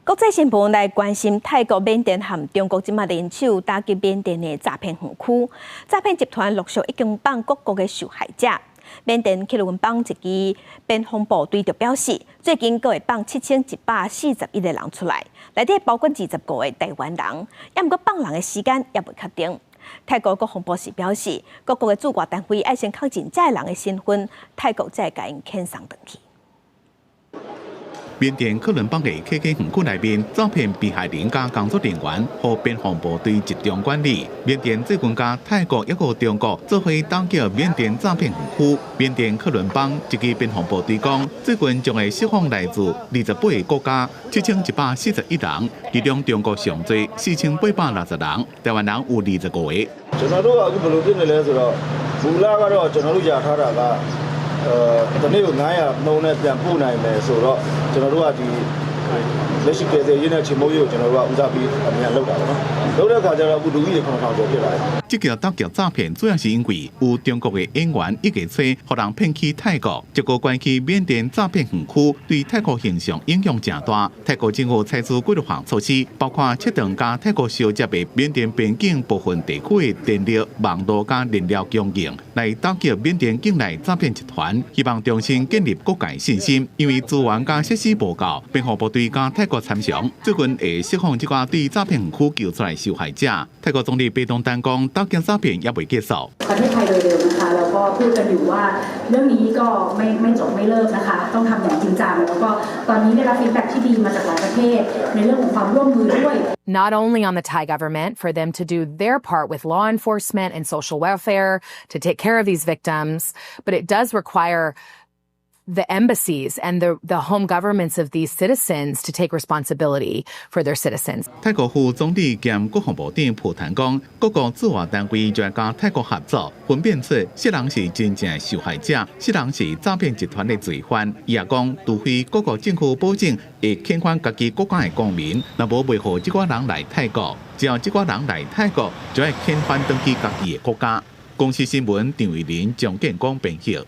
國際新聞來關心泰國、緬甸和中國這馬聯手打擊緬甸的詐騙園區，詐騙集團陸續已經放各國的受害者。緬甸克倫邦一支邊防部隊就表示，最近閣會放7141個人出來，內底包括25個台灣人，也毋過放人的時間猶未確定。泰國國防部是表示，各國的駐外單位愛先確認這个人的身份，泰國才會共𪜶遣送轉去。緬甸克倫邦的 KK 園區內面，詐騙被害人佮工作人員予邊防部隊集中管理。緬甸最近佮泰國抑閣中國做伙打擊緬甸詐騙園區。緬甸克倫邦一支邊防部隊講，最近將會釋放來自28個國家7141人，其中中國上濟4860人，台灣人有25個。 ကျွန်တော်တို့ကအခုဘယ်လိုဖြစ်နေလဲဆိုတော့မူလကတော့ကျွန်တော်တို့ယာထားတာကအဲတနေ့ကို900နှုန်းနဲ့ပြန်ပို့နိုင်မယ်ဆိုတော့ကျွန်တော်တို့ကဒီလက်ရှိကယ်ဆယ်ရေးနဲ့ချေမှုန်းရေးကိုကျွန်တော်တို့ကဦးစားပေးအမြန်လုပ်တာပေါ့နော်လုပ်တဲ့အခါကျတော့အခုလူကြီး9000ကျော်ဖြစ်လာတယ်這個打擊詐騙主要是因為有中國的演員一個揣，予人騙去泰國，這個關去緬甸詐騙園區對泰國形象影響誠大。泰國政府採取幾多項措施，包括切斷佮泰國相接的緬甸邊境部分地區的電力、網路佮燃料供應，來打擊緬甸境內詐騙集團，希望重新建立國界信心。因為資源佮設施無夠，邊防部隊佮泰國參詳，最近會釋放這寡對詐騙園區救出來受害者。泰國總理貝東丹講，打擊詐騙猶未結束。 ประเทศไทยโดยเร็วนะคะแล้วก็พูดกันอยู่ว่าเรื่องนี้ก็ไม่ไม่จบไม่เลิกนะคะต้องทำอย่างจริงจังแล้วก็ตอนนี้ได้รับ feedback ที่ดีมาจากหลายประเทศ ในเรื่องของความร่วมมือด้วย Not only on the Thai government for them to do their part with law enforcement and social welfare to take care of these victims, but it does require the embassies and the home governments of these citizens to take responsibility for their citizens. 泰國副總理兼國防部長普譚講，各國駐外單位就愛佮泰國合作，分辨出啥人是真正受害者，啥人是詐騙集團的罪犯。伊也講，除非各國政府保證會遣返家己國家的公民，若無袂予這寡人來泰國。只要這寡人來泰國，就愛遣返轉去家己的國家。公視新聞張慧玲、張建光編譯。